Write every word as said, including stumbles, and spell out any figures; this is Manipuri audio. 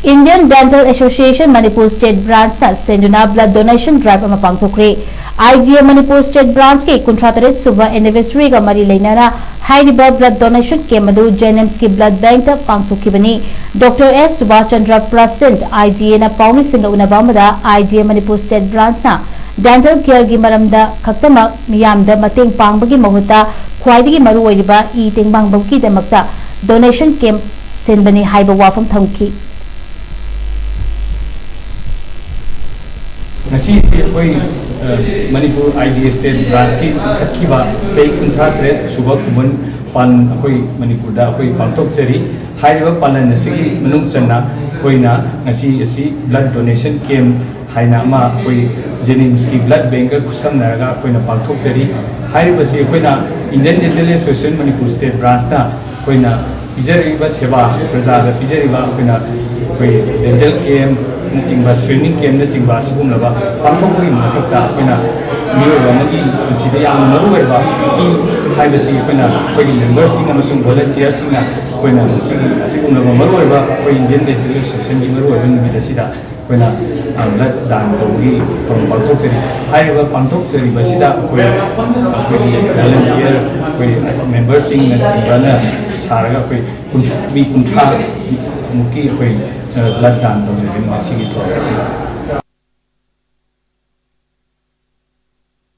Indian Dental Association Manipur State Branch ꯅ ꯁꯦꯟꯗꯨꯅ blood donation drive ꯑꯃ ꯄꯥꯡꯊꯣꯛꯈ꯭ꯔꯦ꯫ I D A Manipur State Branch ꯀꯤ ꯀꯨꯟꯊ꯭ꯔꯥ ꯇꯔꯦꯠ ꯁꯨꯕ anniversary ꯒ ꯃꯔꯤ ꯂꯩꯅꯅ ꯍꯥꯏꯔꯤꯕ blood donation camp ꯑꯗꯨ JNIMS ꯀꯤ blood bank ꯇ ꯄꯥꯡꯊꯣꯛꯈꯤꯕꯅꯤ꯫ Doctor S Subhash Chandra, President, I D A ꯅ ꯄꯥꯎꯃꯤꯁꯤꯡꯒ ꯎꯅꯕ ꯑꯃꯗ, I D A Manipur State Branch ꯅ dental care ꯒꯤ ꯃꯔꯝꯗ ꯈꯛꯇꯃꯛ ꯃꯤꯌꯥꯝꯗ ꯃꯇꯦꯡ ꯄꯥꯡꯕꯒꯤ ꯃꯍꯨꯠꯇ ꯈ꯭ꯋꯥꯏꯗꯒꯤ ꯃꯔꯨꯑꯣꯏꯔꯤꯕ ꯏ ꯇꯦꯡꯕꯥꯡꯕꯒꯤꯗꯃꯛꯇ donation camp ꯁꯤꯟꯕꯅꯤ ꯍꯥꯏꯕ ꯋꯥꯐꯝ ꯊꯝꯈꯤ꯫ ꯉꯁꯤꯁꯤ ꯑꯩꯈꯣꯏ, ꯑ, Manipur I D A State Branch ꯀꯤ ꯂꯤꯡꯈꯠꯈꯤꯕ ꯆꯍꯤ ꯀꯨꯟꯊ꯭ꯔꯥ ꯇꯔꯦꯠ ꯁꯨꯕ ꯀꯨꯝꯑꯣꯟ ꯄꯥꯂꯟ ꯑꯩꯈꯣꯏ ꯃꯅꯤꯄꯨꯔꯗ ꯑꯩꯈꯣꯏ ꯄꯥꯡꯊꯣꯛꯆꯔꯤ꯫ ꯍꯥꯏꯔꯤꯕ ꯄꯥꯂꯟ ꯑꯁꯤꯒꯤ ꯃꯅꯨꯡ ꯆꯟꯅ ꯑꯩꯈꯣꯏꯅ ꯉꯁꯤ ꯑꯁꯤ blood donation camp ꯍꯥꯏꯅ ꯑꯃ ꯑꯩꯈꯣꯏ JNIMS ꯀꯤ blood bank ꯀ ꯈꯨꯠꯁꯝꯅꯔꯒ ꯑꯩꯈꯣꯏꯅ ꯄꯥꯡꯊꯣꯛꯆꯔꯤ꯫ ꯍꯥꯏꯔꯤꯕꯁꯤ ꯑꯩꯈꯣꯏꯅ Indian Dental Association Manipur State Branch ꯅ ꯑꯩꯈꯣꯏꯅ ꯄꯤꯖꯔꯤꯕ ꯁꯦꯕꯥ, ꯄ꯭ꯔꯖꯥꯗ ꯄꯤꯖꯔꯤꯕ ꯑꯩꯈꯣꯏꯅ ꯑꯩꯈꯣꯏ dental camp ꯅꯆꯤꯡꯕ, screening camp ꯅꯆꯤꯡꯕ ꯑꯁꯤꯒꯨꯝꯂꯕ ꯄꯥꯡꯊꯣꯛꯄꯒꯤ ꯃꯊꯛꯇ ꯑꯩꯈꯣꯏꯅ ꯃꯤꯑꯣꯏꯕ ꯑꯃꯒꯤ ꯄꯨꯟꯁꯤꯗ ꯌꯥꯝꯅ ꯃꯔꯨꯑꯣꯏꯕ ꯏ ꯍꯥꯏꯕꯁꯤ ꯑꯩꯈꯣꯏꯅ ꯑꯩꯈꯣꯏꯒꯤ member ꯁꯤꯡ ꯑꯃꯁꯨꯡ volunteer ꯁꯤꯡꯅ ꯑꯩꯈꯣꯏꯅ ꯉꯁꯤꯒꯤ ꯑꯁꯤꯒꯨꯝꯂꯕ ꯃꯔꯨꯑꯣꯏꯕ ꯑꯩꯈꯣꯏ Indian Dental Association ꯒꯤ ꯃꯔꯨꯑꯣꯏꯕ ꯅꯨꯃꯤꯠ ꯑꯁꯤꯗ ꯑꯩꯈꯣꯏꯅ, ꯑ, blood ꯗꯥꯟ ꯇꯧꯕꯒꯤ ꯊꯧꯔꯝ ꯄꯥꯡꯊꯣꯛꯆꯔꯤ꯫ ꯍꯥꯏꯔꯤꯕ ꯄꯥꯡꯊꯣꯛꯆꯔꯤꯕꯁꯤꯗ ꯑꯩꯈꯣꯏ, ꯑꯩꯈꯣꯏꯒꯤ volunteer, ꯑꯩꯈꯣꯏ member ꯁꯤꯡꯅꯆꯤꯡꯕꯅ ꯁꯥꯔꯒ ꯑꯩꯈꯣꯏ ꯀꯨꯟ-, ꯃꯤ ꯀꯨꯟꯊ꯭ꯔꯥ ꯃꯨꯛꯀꯤ ꯑꯩꯈꯣꯏ, ꯑ, blood ꯗꯥꯟ ꯇꯧꯖꯒꯅꯤ ꯉꯁꯤꯒꯤ ꯊꯧꯔꯝ ꯑꯁꯤꯗ꯫